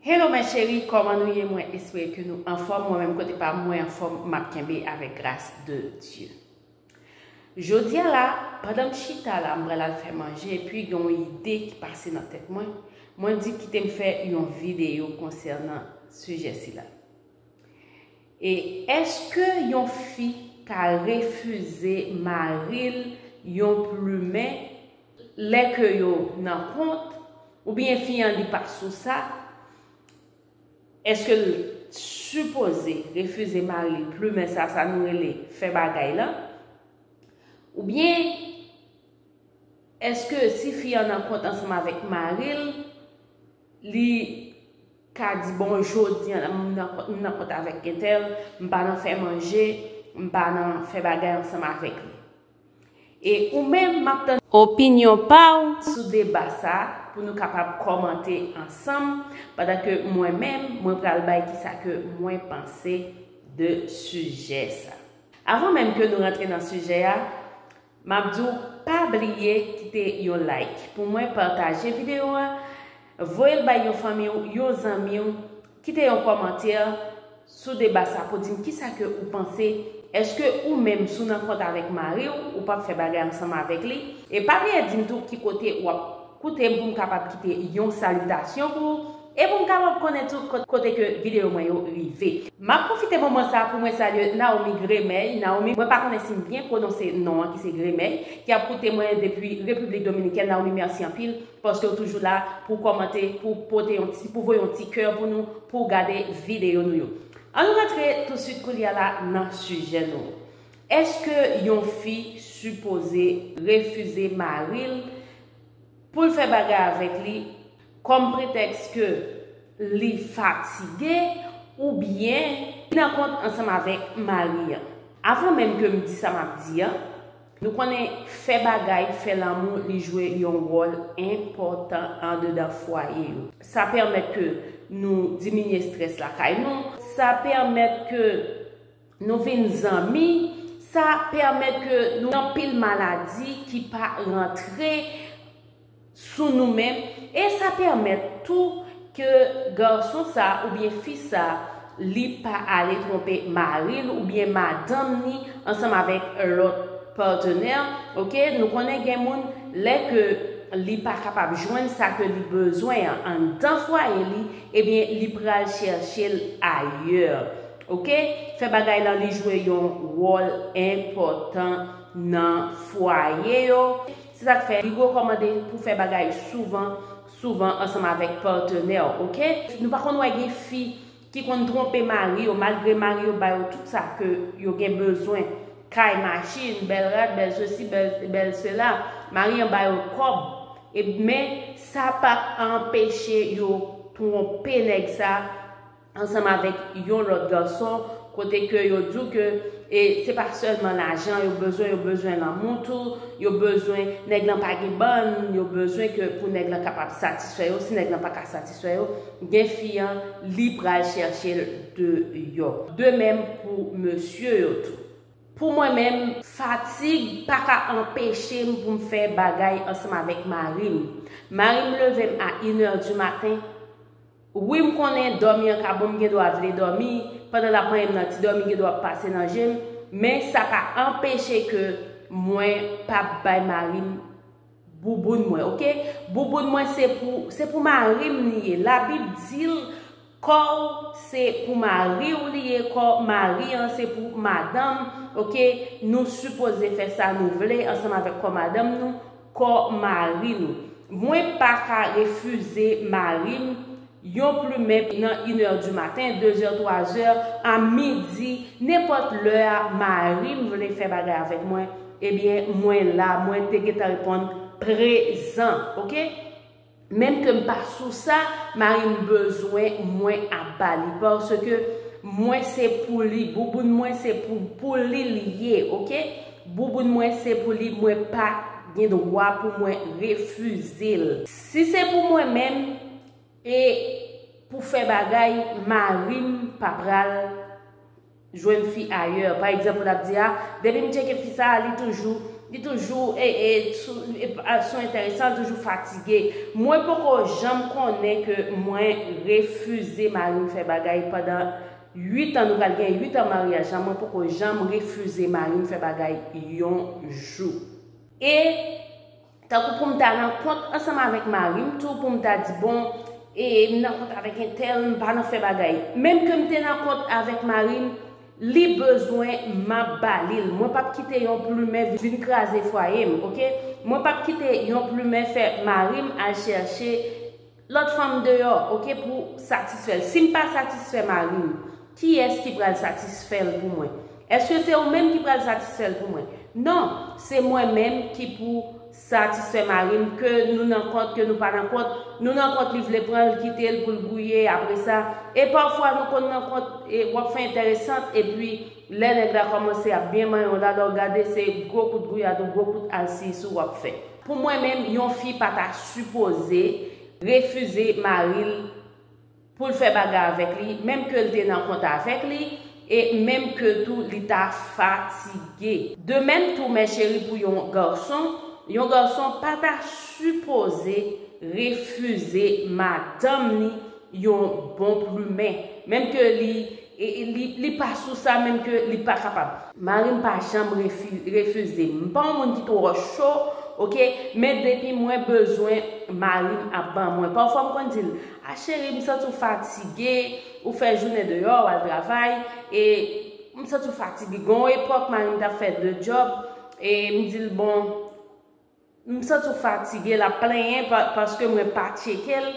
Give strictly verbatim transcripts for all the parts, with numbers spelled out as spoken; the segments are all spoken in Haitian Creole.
Hello mes chéris, kòman nou ye? Mwen espere ke nou anfòm. Mwen menm kote pa m, mwen anfòm, m ap kenbe avèk gras de Dye. Jodi a la, pandan m chita la, m pral al fè manje, epi gen yon ide ki pase nan tèt mwen. Mwen di kite m fè yon videyo konsènan sijè sila. E èske yon fi ka refize mari l yon plimen lè ke yo nan kont, oubyen fi an li pa sou sa? Èske l sipoze refize mari l plimen sa, sa nou rele fè bagay lan? Oubyen èske si fi an nan kont ansanm avèk mari l, li ka di, bon, jodi a m nan kont, m nan kont avèk entèl, m pa nan fè manje, m pa nan fè bagay ansanm avèk li? E ou menm, m ap tann opinyon pa w sou deba sa pou nou kapab kòmante ansanm, pandan ke mwen menm, mwen pral bay kisa ke mwen panse de sijè sa. Avan menm ke nou rantre nan sijè a, m ap di w pa bliye kite yon like pou mwen, pataje videyo a, voye l bay yon fanmi w, yon zanmi w, kite yon kòmantè sou deba sa pou di m kisa ke ou panse. Èske ou menm si w nan kont avèk mari w, ou p ap fè bagay ansanm avèk li? E pa bliye di m tou ki kote w ap koute m pou m kapab kite yon salitasyon pou ou e pou m kapab konnen tou kot-, kote ke videyo mwen yo rive. M ap pwofite moman sa pou mwen salye Naomi Gremey. Naomi, mwen pa konnen si m byen pwononse non an ki se Gremey, ki ap koute mwen depi Repiblik Dominikèn. Naomi, mèsi anpil paske w toujou la pou w kòmante, pou w pote yon ti, pou voye yon ti kè pou nou, pou w gade videyo nou yo. Ann nou rantre tousuit koulye a la nan sijè nou. Èske yon fi sipoze refize mari l pou l fè bagay avèk li kòm pretèks ke li fatige oubyen li nan kont ansanm avèk mari an? Avan menm ke m di sa m ap di an, nou konnen fè bagay, fè lanmou, li jwe yon wòl enpòtan andedan fwaye yo. Sa pèmèt ke nou diminye estrès lakay nou, sa pèmèt ke nou vin zanmi, sa pèmèt ke nou gen anpil maladi ki pa rantre sou nou menm, e sa pèmèt tou ke gason sa oubyen fi sa, li pa ale twonpe mari l oubyen madanm ni ansanm avèk lòt patenè, oke? Nou konnen gen moun, lè ke li pa kapab jwenn sa ke li bezwen an anndan fwaye li, ebyen, li pral chèche l ayè, oke? Fè bagay lan, li jwe yon wòl enpòtan nan fwaye yo. Se sa k fè li rekòmande pou fè bagay souvan, souvan ansanm avèk patenè w, oke? Nou pa konn wè gen fi ki konn twonpe mari yo, malgre mari yo ba yo tout sa ke yo gen bezwen, kay, machin, bèl rad, bèl sesi, bèl, bèl sela, mari an ba yo kòb, e, men sa p ap anpeche yo twonpe nèg sa ansanm avèk yon lòt gason, kote ke yo di w ke, e, se pa sèlman lajan yo bezwen, yo bezwen lanmou tou, yo bezwen, nèg lan pa gen bann, yo bezwen ke pou nèg lan kapab satisfè yo, si nèg lan pa ka satisfè yo, gen fi an, li pral chèche l deyò. De menm pou mesye yo tou. Pou mwen menm, fatig pa ka anpeche m pou m fè bagay ansanm avèk mari m. Mari m leve m a inè di maten. Wi, m konnen dòmi an ka bon, m gen dwa vle dòmi, pandan l ap manyen m nan ti dòmi, gen dwa ap pase nan je m, men sa pa anpeche ke mwen p ap bay mari m bouboun mwen, oke? Bouboun mwen se pou, se pou mari m li ye. Labib di l, kò w se pou mari w li ye, kò mari an se pou madanm, oke? Nou sipoze fè sa nou vle ansanm avèk kò madanm nou, kò mari nou. Mwen pa ka refize mari m yon plimen nan inè di maten, dezè, twazè, a midi, nenpòt lè a, mari m vle fè bagay avèk mwen, ebyen, mwen la, mwen te gentan reponn prezan, oke? Menm ke m pa sou sa, mari m bezwen, mwen ap ba li, paske mwen se pou li, bouboun mwen se pou, pou li li ye, oke? Bouboun mwen se pou li, mwen pa gen dwa pou mwen refize l. Si se pou mwen menm, e pou fè bagay, mari m pa pral jwenn fi ayè. Pa egzanp, w ap di, a, depi m tcheke fi sa a, li toujou Li toujou e, e, sou, e, a, sou enteresan, li toujou fatige. Mwen poko janm konnen ke mwen refize mari m fè bagay pandan uit an, nou pral gen uit an maryaj la, mwen poko janm refize mari m fè bagay yon jou. E tankou pou m ta nan kont ansanm avèk mari m tou, pou m ta di, bon, e m nan kont avèk entèl, m pa nan fè bagay. Menm ke m te nan kont avèk mari m, li bezwen, m ap ba li l. Mwen p ap kite yon plimen vin kraze fwaye m, oke? Mwen p ap kite yon plimen fè mari m al chèche lòt fanm deyò, oke, pou satisfè l. Si m pa satisfè mari m, kiyès ki pral satisfè l pou mwen? Èske se ou menm ki pral satisfè l pou mwen? Non, se mwen menm ki pou satisfè mari m, ke nou nan kont, ke nou pa nan kont, nou nan kont, li vle pran l, kite l pou l gouye, apre sa, e pafwa nou konn nan kont, e w ap fè enteresant, epi lè nèg la kòmanse ap byen manyen w la, lè w gade se gwo kout gouyad ou gwo kout alsiyis ou w ap fè. Pou mwen menm, yon fi pa ta sipoze refize mari l pou l fè bagay avèk li, menm ke l te nan kont avèk li, e menm ke tou li ta fatige. De menm tou, mè cheri, pou yon gason, yon gason pa ta sipoze refize madanm li yon bon plimen, menm ke li, e, e, li, li pa sou sa, menm ke li pa kapab. Mari m pa janm refi-, refize m. M pa yon moun ki twò cho, oke? Men depi mwen bezwen, mari m ap ban mwen. Pafwa m konn di l, a cheri, m santi w fatige, ou fè jounen deyò, w al travay, e m santi w fatige. Gen yon epòk, mari m t ap fè de djòb, e m di l, bon, m santi w fatige, l ap plenyen pa-, paske mwen pa tcheke l.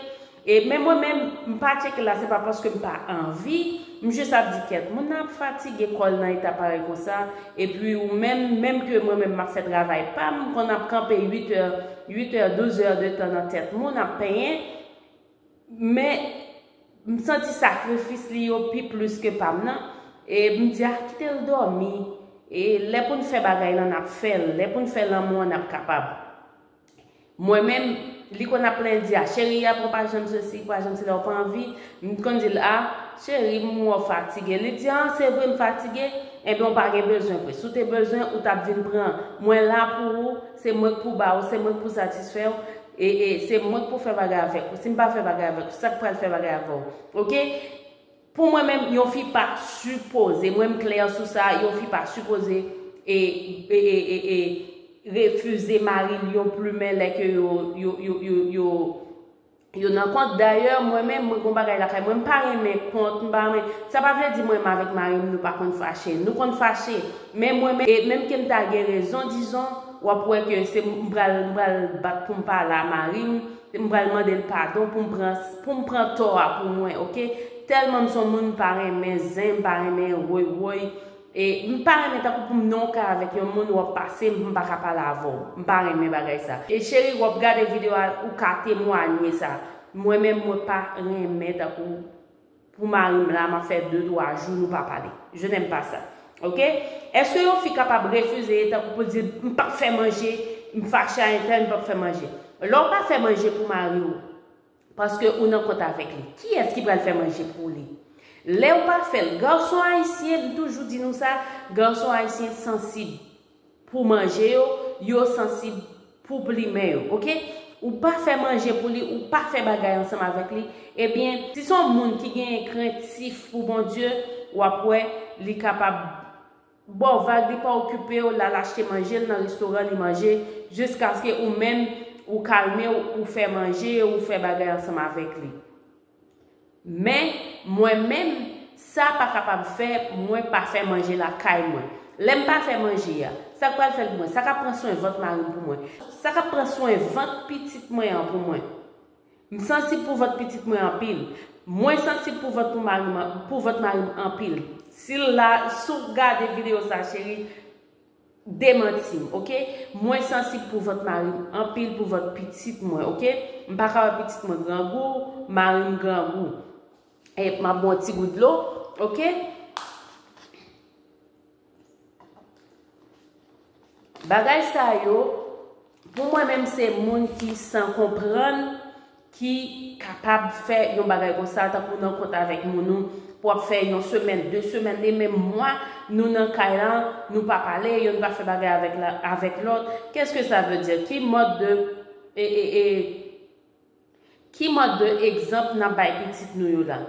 E men mwen menm, m pa tcheke l la, se pa paske m pa anvi, m jis ap di kèt, moun nan ap fatige kò l nan eta parèy konsa, epi ou menm, menm ke mwen menm m ap fè travay pa m, m konn ap kanpe uit è, uit è, douz è de tan nan tèt moun, ap penyen, men m santi sakrifis li yo pi plis ke pa m nan, e m di, a, kite l dòmi, e lè pou n fè bagay lan, n ap fè l, lè pou n fè lanmou an, n ap kapab. Mwen menm, li konn ap plenyen di, a, cheri, a, bon, pa janm sesi, pa janm sela, ou pa anvi. M konn di l, a, cheri, m wè w fatige. Li di, a, se vre m fatige? Enben, w pa gen bezwen vre. Si w te bezwen, ou t ap vin pran. Mwen la pou ou, se mwen k pou ba ou, se mwen k pou satisfè w, e, e se mwen k pou fè bagay avèk ou. Si m pa fè bagay avèk ou, sa k pral fè bagay avè w? Oke? Pou mwen menm, yon fi pa sipoze, mwen m klè sou sa, yon fi pa sipoze e, e, e, e, e refize mari l yon plimen lè ke yo, yo, yo, yo, yo, yo nan kont. Dayè, mwen menm, mwen gon bagay lakay mwen, m pa renmen kont, m pa renmen. Sa pa vle di mwen menm avèk mari m, nou pa konn fache. Nou konn fache. Men mwen menm, e menm ke m ta gen rezon, dizon, w ap wè ke se m pral, m pral bat pou m pale a mari m, m pral mande l padon pou m pran, pou m pran tò a pou mwen, oke? Tèlman m se yon moun m pa renmen zen, m pa renmen woy woy, e m pa renmen tankou pou m nan yon kay avèk yon moun w ap pase m, m pa ka pale avè w. M pa renmen bagay sa. E cheri, w ap gade videyo a, ou ka temwanye sa. Mwen menm, mwen pa renmen tankou pou mari m la, m ap fè de, twa jou nou pa pale. Je n'aime pas ça. Oke? Èske yon fi kapab refize tankou pou l di, m p ap fè manje, m fache a entèl, m p ap fè manje? Lè w pa fè manje pou mari w, paske ou nan kont avèk li, kiyès ki pral fè manje pou li? Lè w pa fè l, gason ayisyen, m toujou di nou sa, gason ayisyen sansib pou manje yo, yo sansib pou plimen yo, oke? Ou pa fè manje pou li, ou pa fè bagay ansanm avèk li, ebyen, si se yon moun ki genyen krentif pou Bondye, w ap wè li kapab ba w vag, li pa okipe w, l al achte manje, l nan restoran, li manje, jiskaske ou menm, ou kalme w, ou fè manje, ou fè bagay ansanm avèk li. Men, mwen menm, sa pa kapab fè mwen pa fè manje lakay mwen. Lè m pa fè manje a, sa k pral fè l pou mwen? Sa k ap pran swen vant mari m pou mwen? Sa k ap pran swen vant pitit mwen an pou mwen? M sansib pou vant pitit mwen anpil. Mwen sansib pou vant pou mari m, pou vant mari m anpil. Si l la, si w gade videyo sa, cheri, demanti m, oke? Mwen sansib pou vant mari m anpil, pou vant pitit mwen, oke? M pa ka wè pitit mwen grangou, mari m grangou. E m ap bwè yon ti gout dlo, oke? Bagay sa yo, pou mwen menm, se moun ki san konprann, ki kapab fè yon bagay konsa, tankou nan kont avèk moun ou, pou ap fè yon semèn, de semèn, de menm mwa, nou nan kay lan, nou pa pale, yo nou pa fè bagay avèk la, avèk lòt. Qu'est-ce que ça veut dire? Ki mòd de, e, e, e, ki mòd de egzanp n ap bay pitit nou yo la?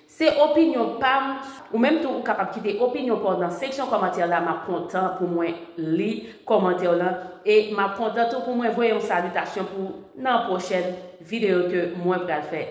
Se opinyon pa m, ou menm tou ou kapab kite opinyon pa w nan seksyon kòmantè la, m ap kontan pou mwen li kòmantè w lan, e m ap kontan tou pou mwen voye yon salitasyon pou nan pwochèn videyo ke mwen pral fè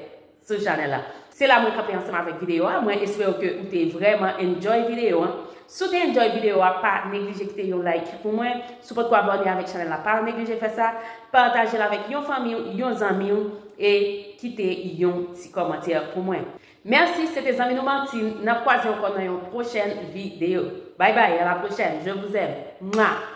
sou chanèl la. Se la mwen kanpe ansanm avèk videyo a, mwen espere ke ou te vrèman enjoy videyo an. Si w te enjoy videyo a, pa neglije kite yon like pou mwen. Si w potko abòne avèk chanèl la, pa neglije fè sa. Pataje l avèk yon fanmi w, yon zanmi w, e kite yon ti kòmantè pou mwen. Mèsi, se te zanmi nou Martine. N ap kwaze ankò nan yon pwochèn videyo. Bye bye, à la prochaine. Je vous aime. Mwa!